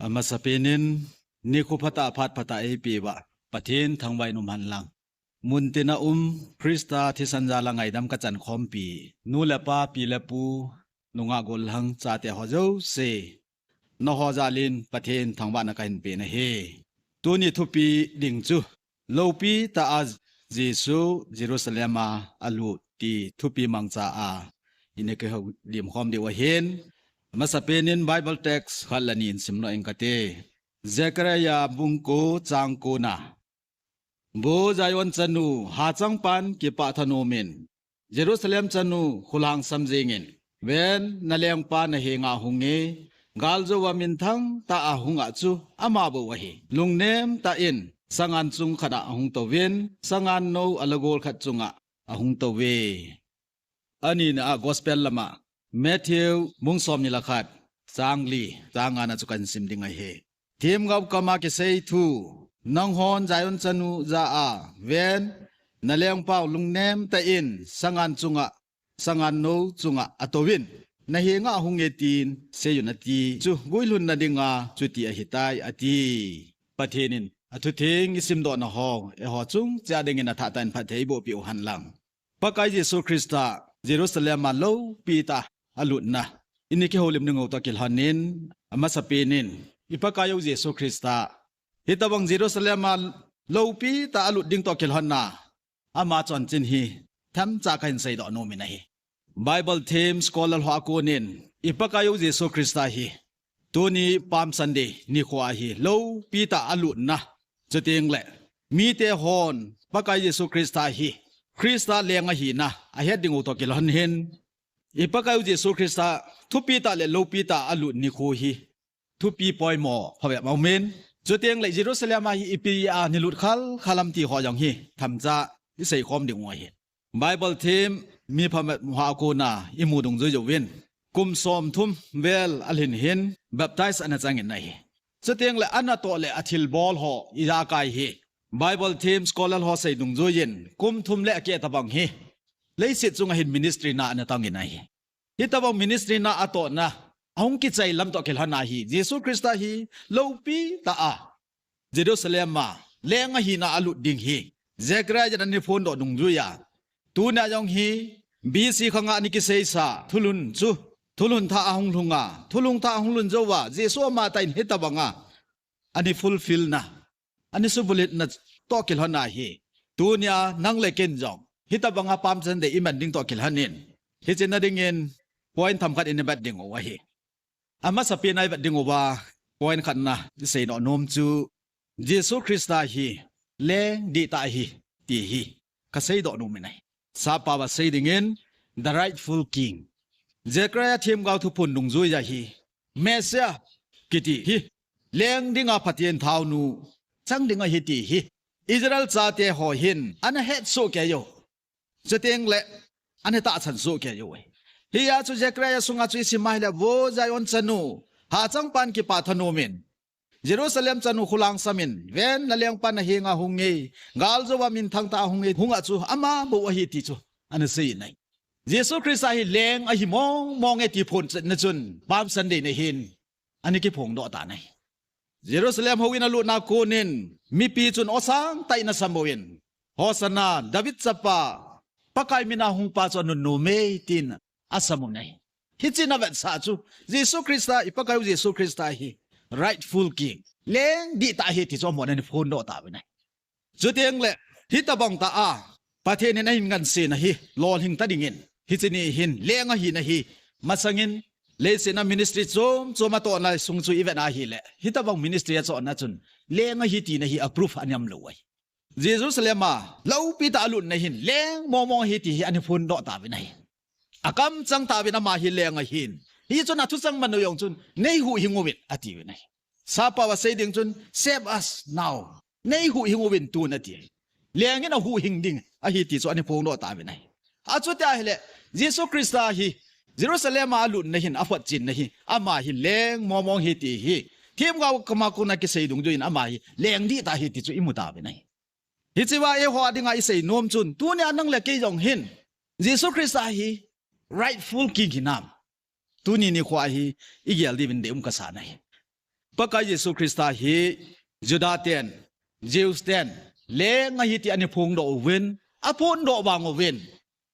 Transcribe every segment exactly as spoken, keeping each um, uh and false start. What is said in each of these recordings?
Amasapen in, nikho phatah phat phatah eipeh uva Pathen thangvah in umhen lang. Muntina um Christa thisan jal a ngaidam kachan khompi nu le pa, pi le pu, nungah gollhang chate ho jouse, nangho jal in Pathen thangvahna kahin pe nahi. Tuni thupi ding chu, loupi tah a Jesu Jerusalem a alut ti thupi mangcha a ini kihoulim khom diu ahin. Amasapen in Bible text khat le ni in simlou inge kati. Zechariah bung ko chang ko na. Vo Zion chanu, hachangpan kipah thanom in. Jerusalem chanu, kholhangsam jing in. Ven, nalengpa nahenga ahunge, galjou a minthang tah a hung a chu ama bou ahi. Lungnem tah in, sangan chung khat a ahung touvin, sangan nou alagol khat chunga ahung touve. Anina a Gospel lama, Matthew bung somni le khat, chang li, chang nga na chu kahin sim ding ahi. Themgao kama kisei thu, nanghon Zion chanu jah a, ven, nalengpau lungnem tah in, sangan chunga, sangan nou chunga atouvin, nahenga ahunge tin, seiyun ati, chu guilhunna dinga, chuti ahitai, ati. Pathen in athutheng isimdohna ho, eiho chung cheh dingin athah tah in phatthei eiboh peh u hen lang. Pakai Jesu Christa Jerusalem a loupi tah a alutna ini kihoulim ding u toh kilhon in, amasapen in, i Pakai u Jesu Christa hitobang Jerusalem a loupi tah a alut ding toh kilhon a ama chanchin hi themcha kahin seidoh nom in ahi. Bible them scholar ho a kon in, i Pakai u Jesu Christa hi tuni Palm Sunday nikho a hi loupi tah a alutna, chuteng le mite hon Pakai Jesu Christa hi Christa leng ahina ahet ding u toh kilhon in, i Pakai u Jesu Christa thupi tah le loupi tah a alut nikho hi thupi poimo phabep aum in, chuteng le Jerusalem a hi ipi a ana lut khalkhal ham ti ho jong hi themcha isei khom ding u ahi. Bible them mi phabep ho a kon a imu dungjui uvin, kum somthum vel alhin hin baptize ana chang in ahi. Chuteng le anatoh le athilbol ho ijakai hi, Bible them scholar ho sei dungjui in, kum thum le akeh tobang hi leiset chunga hin ministry na ana tong in ahi. Hitobang ministry na atohna, ahung kichai lam toh kilhon a hi, Jesu Christa hi loupi tah a Jerusalem a leng ahina alut ding hi Zechariah in ana phondoh dungjui a, tunia jong hi B C khang a ana kiseisa thulhun chu, thulhun thah ahung lhung a, thulhun thah ahung lhun jou a, Jesu ama tah in hitobang a ana fulfill na, ana subulhit na toh kilhon a hi, tunia nang le ken jong hitobang a Palm Sunday iman ding toh kilhon in, hiche na dingin point themkhat ina vet ding u ahi. Amasapen a ivet ding uva, point khatna iseidoh nom chu, Jesu Christa hi leng dihtah ahi ti hi kaseidoh nom in ahi. Sappao a sei dingin, the rightful king. Zechariah themgao thuphon dungjui a hi, Messiah kiti hi leng dinga Pathen thaonu chang ding ahi ti hi Israel chate ho hin ana het soh kei u, chuteng le ana tahsan soh kei u ahi. Hia chu Zechariah sunga chu isim a hile, Vo Zion chanu, hachangpan kipah thanom in. Jerusalem chanu, kholhangsam in, ven, nalengpa nahenga ahunge, galjou a minthang tah a ahunge, hung a chu ama bou ahi ti chu ana sei in ahi. Jesu Christa hi leng ahi mong mong e ti phondohna chun Palm Sunday na hin ana kiphongdoh tan ahi. Jerusalem houin alutna kon in mipi chun aw sangtah in asam uvin, Hosanna, David chapa, Pakai mina hungpa chu anunnom e, tin asam un ahi. Hiche na vetsah chu, Jesu Christa, i Pakai u Jesu Christa hi rightful king, leng dihtah ahi ti chu amahon ana phondoh tauvin ahi. Chuteng le, hitobang tah a Pathen in ahin ngansena hi lolhing ta dingin, hiche ni hin leng ahina hi, masangin leiset a ministry chom chom atohna sung chu ivet a hile, hitobang ministry achohna chun leng ahi tina hi a proof ana um lou ahi. Jerusalem a loupi tah a alutna hin leng mong mong ahi ti hi ana phondoh tauvin ahi. Akamchang tauvin ama hi leng ahin, hichun athuchang man u jong chun, Nei huhhing uvin, atiuvin ahi. Sappao a sei ding chun, Save us now. Nei huhhing uvin tun, ati. Leng in ahuhhing ding ahi ti chu ana phongdoh tauvin ahi. Achuti ahile, Jesu Christa hi Jerusalem a alutna hin aphotchenna hi, ama hi leng mong mong ahi ti hi themgao kama kona kisei dungjuiyin ama hi leng dihtah ahi ti chu imu tauvin ahi. Hiche va eiho dinga isei nom chun, tunia nang le kei jong hin Jesu Christa hi rightful king hinam? Tuni nikho hi igel diuvin deium kasa ahi. Pakai Jesu Christa hi Juda ten, Jews ten, leng ahi ti ana phongdoh uvin, aphondoh vang uvin,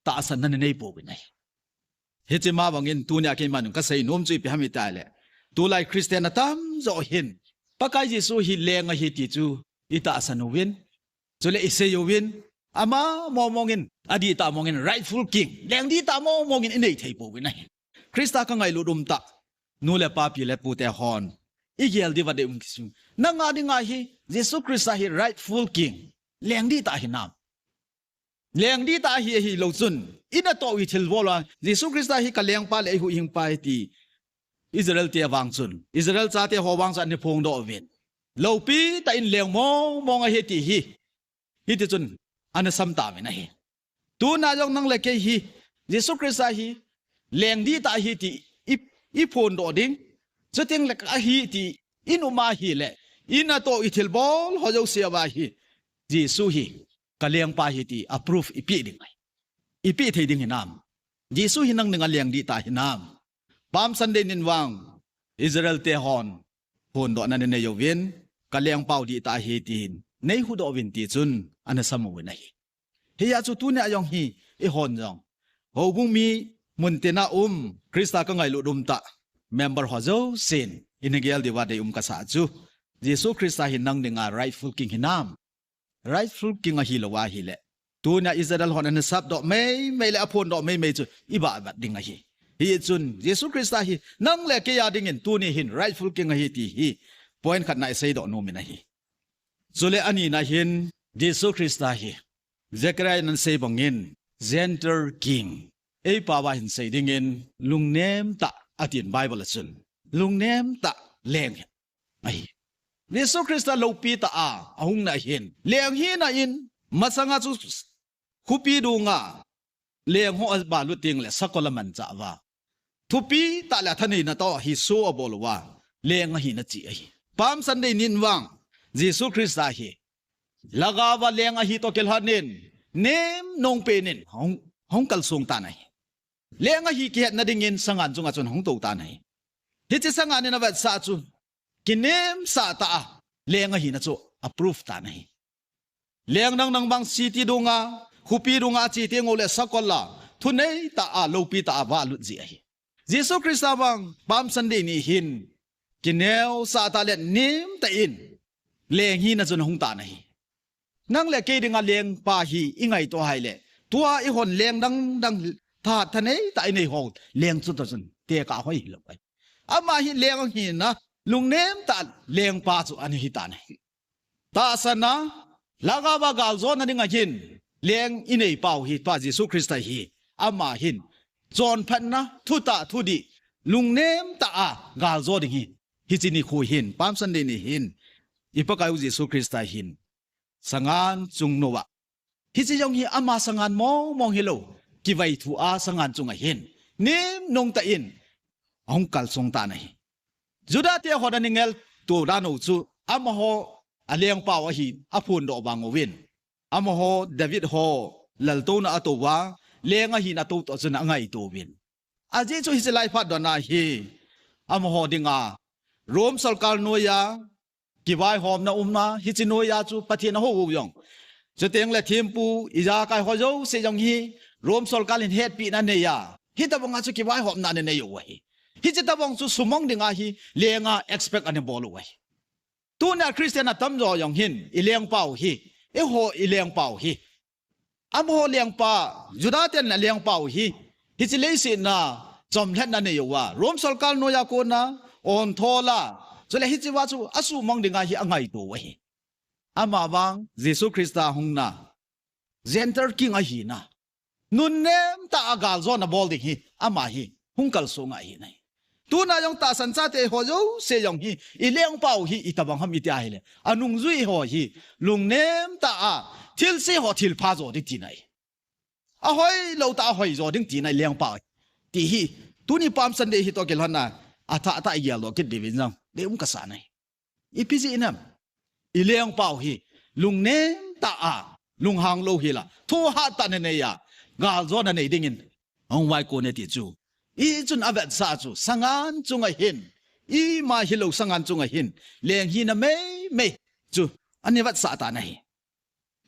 tahsanna ana nei pouvin ahi. Hiche ma bangin tunia keiman kasei nom chu ipi ham itile, tulai Christian atamjo hin Pakai Jesu hi leng ahi ti chu itahsan uvin, chule isei uvin, ama mongmong in, adih tah mong in, rightful king, leng dihtah mongmong in inei thei pouvin ahi. Christa kangailut umtah nu le pa, pi le pu te hon igel diuva deium kisu. Nanga dinga hi Jesu Christa hi rightful king, leng dihtah hinam? Leng dihtah ahi, ahilou chun, inatoh ithilbol a Jesu Christa hi kalengpa le eihuhhingpa ahi ti Israel te vang chun, Israel chate ho vang chun ana phongdoh uvin, loupi tah in leng mongmong ahi ti hi, hitichun ana sam tauvin ahi. Tuna jong nang le kei hi Jesu Christa hi leng dihtah ahi ti i, iphondoh ding, chuteng le ahi ti ium ahile, inatoh ithilbol ho jouse uva hi Jesu hi kalengpa ahi ti a proof ipeh ding ahi. Ipeh thei ding hinam? Jesu hi nang dinga leng dihtah hinam? Palm Sunday nin vang Israel te hon phondohna ana nei uvin, kalengpau dihtah ahi tin neihuhdoh uvin ti chun ana sam uvin ahi. Hijeh chun tunia jong hi eihon jong, houbung mi muntina um, Christa kangailut umtah member ho jousen ina gel diuva deium kasah chu, Jesu Christa hi nang dinga rightful king hinam? Rightful king ahilou ahile, tunia Israel hon ana sapdoh meimei le aphondoh meimei chu ibahbat ding ahi. Hichun Jesu Christa hi nang le kei a dingin tuni hin rightful king ahi ti hi point khatna iseidoh nomin ahi. Chule anina hin, Jesu Christa hi Zechariah in asei bangin Gentle King, eipao a hin sei dingin lungnemtah atin Bible a chun, lungnemtah leng ahi. Jesu Christa loupitah a ahungna hin leng hina in, masanga chu khopi dunga leng ho avalut tengle sakol amanchah uva, thupitah le athaneina toh hi show abol uva, leng ahina cheh ahi. Palm Sunday nin vang Jesu Christa hi lhagaova leng ahi toh kilhonin, nem nungpen in ahung, ahung kalsong tan ahi. Leng ahi kihetna dingin sangan chunga chun ahung tou tan ahi. Hiche sangan in avetsah chu, kinemsah tah a leng ahina chu a proof tan ahi. Leng dang dang bang city dunga, khopi dunga ache tengule sakol a, thuneitah a, loupitah a avalut ji ahi. Jesu Christa vang Palm Sunday ni hin kineosah tah le nemtah in leng hina chun ahung tan ahi. Nang le kei dinga lengpa hi ingaito ahile, tua eihon leng dang dang thahat thaneitah inei ho leng chutoh chun tekah hoi hilou ahi. Ama hi leng ahina, lungnemtah lengpa chu ana hitan ahi. Tahsanna, lhagaova galjona dinga hin leng inei pau hi Pa Jesu Christa hi, ama hin chonphatna, thutah thudih, lungnemtah a galjou ding hi, hiche nikho hin, Palm Sunday ni hin, i Pakaiu Jesu Christa hin sangan chungnung uva, hiche jong hi ama sangan mongmong hilou, kivaithu a sangan chunga hin nem nungtah in ahung kalsong tan ahi. Judate hon ana ngeltoh dan u chu, amaho alengpau ahin aphondoh vang uvin, amaho David ho laltouna atou uva, leng ahin atou toh chun angaitouvin. Ajeh chu hiche lai phat dona hi amaho dinga Rome sorkar noiya kivaihomna umna, hiche noiya chu Pathen ahou u jong, chutengle thempu ijakai ho jouse jong hi Rome sorkar in hetpehna aneiya, hitobanga chu kivaihomna ana neiu ahi. Hiche tobang chu sumang dinga hi lenga expect ana bol u ahi. Tunia Christian atamjo jong hin ilengpau hi, eiho ilengpau hi, amaho lengpa, Judaten alengpau hi, hiche leiset a chomlhatna aneiuva, Rome sorkar noiya kona onthol a, chule hichea chu asumang dinga hi angaitou ahi. Amavang Jesu Christa hungna, Gentile king ahina, nunnemtah a galjona bol ding hi ama hi hung kalsong ahi nai. Tuna jong tahsan chate ho jouse jong hi ilengpau hi itobang ham iti ahile, anungjui ho hi lungnemtah a thilse ho thilpha jo ding tina ahi. Ahoilou tah a hoijo ding tina ilengpau ti hi, tuni Palm Sunday hitoh kilhonna athahtah a igeldoh kit diuvin jong deium kasa nai. Ipi jeh inem? Ilengpau hi lungnemtah a, lunghang louhel a, thoh hattah a aneiya, galjona nei dingin ahung vaikon e ti chu, hichun avetsah chu sangan chunga hin Ima hilou sangan chunga hin leng hina meimei chu ana vetsah tan ahi.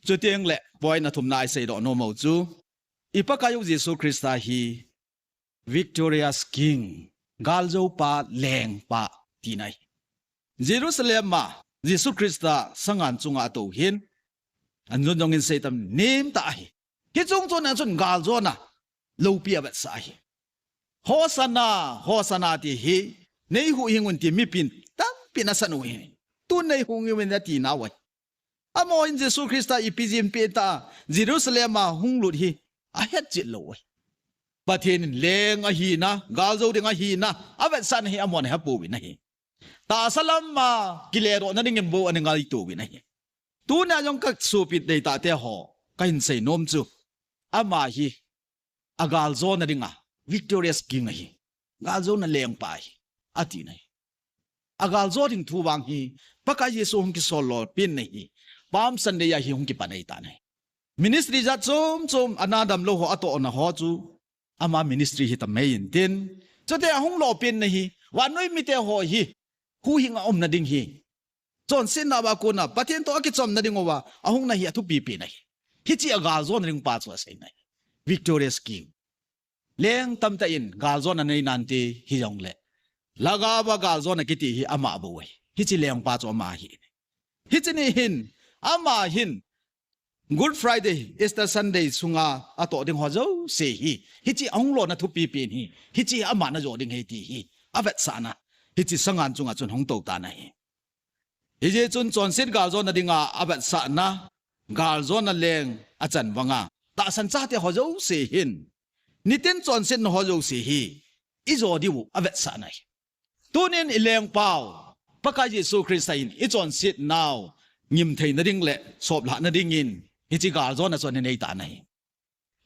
Chuteng le point athumna isei doh nom u chu, i Pakaiyu Jesu Christa hi victorious king, galjoupa, lengpa tina ahi. Jerusalem a Jesu Christa sangan chunga atou hin, anjun jong in seitam nem tah ahi. Hiche chungchon a chun galjona loupi avetsah ahi. Hosanna, Hosanna ti hi neihuhhing un ti mipin tampin asan u ahi. Tun neihuhhing un ati nau ahi. Amaho in Jesu Christa ipi jeh in pen tah a Jerusalem a hung lut hi ahet chet lou ahi. Pathen in leng ahina, galjou ding ahina avetsahna hi amahon ahe pouvin ahi. Tahsa lam a kiledohna dingin bou ana ngaito uvin ahi. Tunia jong ka sopi deitah te ho, kahin sei nom chu, ama hi agaljona dinga victorious king ahi, galjona lengpa ahi, atina ahi. Agaljona ding thu vang hi Pakai Jesu hung kisol lolpina hi Palm Sunday a hi hung kipan ahitan ahi. Ministry jat chom chom ana damlou ho atohna ho chu ama ministry hitam ahi intin, chuteng ahung lolpina hi vannoi mite ho hi huhhing a umna ding hi, chonsetna a kona Pathen toh akichomna dinguva ahungna hi athupi pen ahi. Hiche agaljona ding pa chu aseina ahi. Victorious king. Leng tamtah in galjona nei nante hijongle, lhagaova galjona kiti hi ama bou ahi. Hiche lengpa chu ama ahi. Hiche ni hin, ama hin Good Friday, Easter Sunday sunga atoh ding ho jouse hi, hiche ahung lona thupi pen hi, hiche ama najo ding ahi ti hi avetsahna, hiche sangan chunga chun hung tou tan ahi. Hijeh chun chonset galjona dinga avetsahna, galjona leng achan vanga tahsan chate ho jouse hin, nitin chonsetna ho jouse hi ijo diu avetsahna ahi. Tunin ilengpau Pakai Jesu Christa in ichonsetnau ngimtheina ding le soplhahna dingin hiche galjona chu anei tan ahi.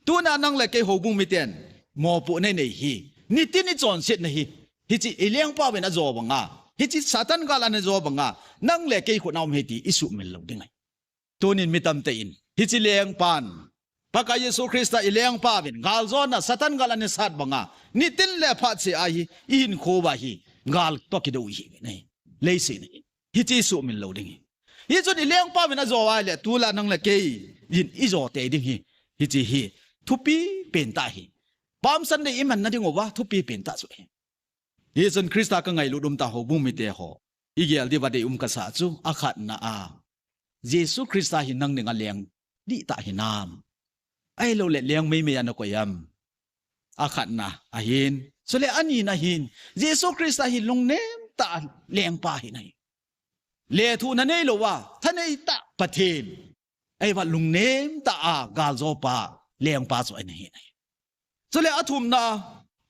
Tuna nang le kei houbung miten mopohna inei hi, nitin ichonsetna hi, hiche ilengpauvin ajo banga, hiche Satan gal in ajo banga nang le kei khut a um ahi ti isuhmil lou ding ahi. Tunin mi tamtah in hiche lengpan, Pakai Jesu Christa ilengpauvin galjona Satan gal in asat banga nitin le phat cheh a hi ihinkho uva hi gal toh kidou ihiuvin ahi, leiset a hi. Hiche isuhmil lou ding ahi. Hichun ilengpauvin ajo ahile tulai nang le kei in ijo tei ding ahi. Hiche hi thupi pentah ahi. Palm Sunday imanna dinguva thupi pentah chu ahi. Hichun Christa kangailut umtah houbung mite ho, igel diuva deium kasah chu, akhatna a, Jesu Christa hi nang dinga leng dihtah hinam, ahilouleh leng meimei a nakoi am? Akhatna ahin. Chule anina hin, Jesu Christa hi lungnemtah a lengpa ahi nai. Lethuhna neilouva thaneitah Pathen, ahivang lungnemtah a galjopa, lengpa chu ahi nai. Chule athumna,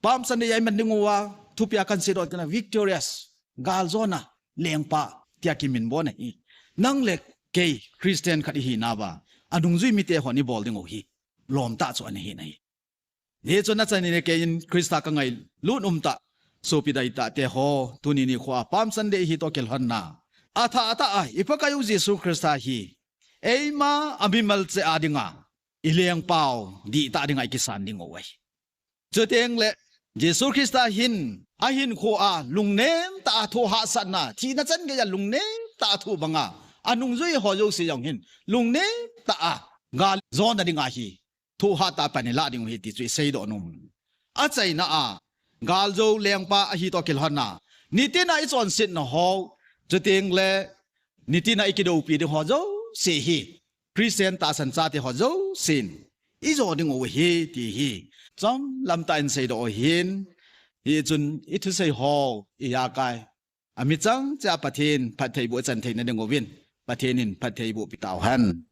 Palm Sunday a iman dinguva thupia kahin seidoh tina, victorious, galjona lengpa tia kiminvo ahi. Nang le kei Christian khat ihinauva anungjui mite hon ibol dingu hi lomtah chu ahi nai. Hichun achaina in kei in Christa kangailut umtah sopi deitah te ho, tuni nikho a Palm Sunday hi toh kilhonna, athah tah a i Pakaiyu Jesu Christa hi eima amimal cheh a dinga ilengpau dihtah dinga ikisan dingu ahi. Chuteng le Jesu Christa hin ahinkho a lungnemtah a thohhahsatna, thina chan geiya lungnemtah a thoh banga anungjui ho jouse jong hin lungnemtah a galjona dinga hi thohhah tah a pan ilah dingu ahi ti chu iseidoh nom. Achaina a, galjou lengpa ahi toh kilhonna, nitin a ichonsetna ho, chuteng le nitin a ikidoupi ding ho jouse hi, Christian tahsan chate ho jousen ijo dingu ahi ti hi chomlam tah in seidoh ahin. Hichun ithusei ho, ijakai, amichang cheh a Pathen phattheiboh ichan theina dinguvin Pathen in phattheiboh pi tauhen.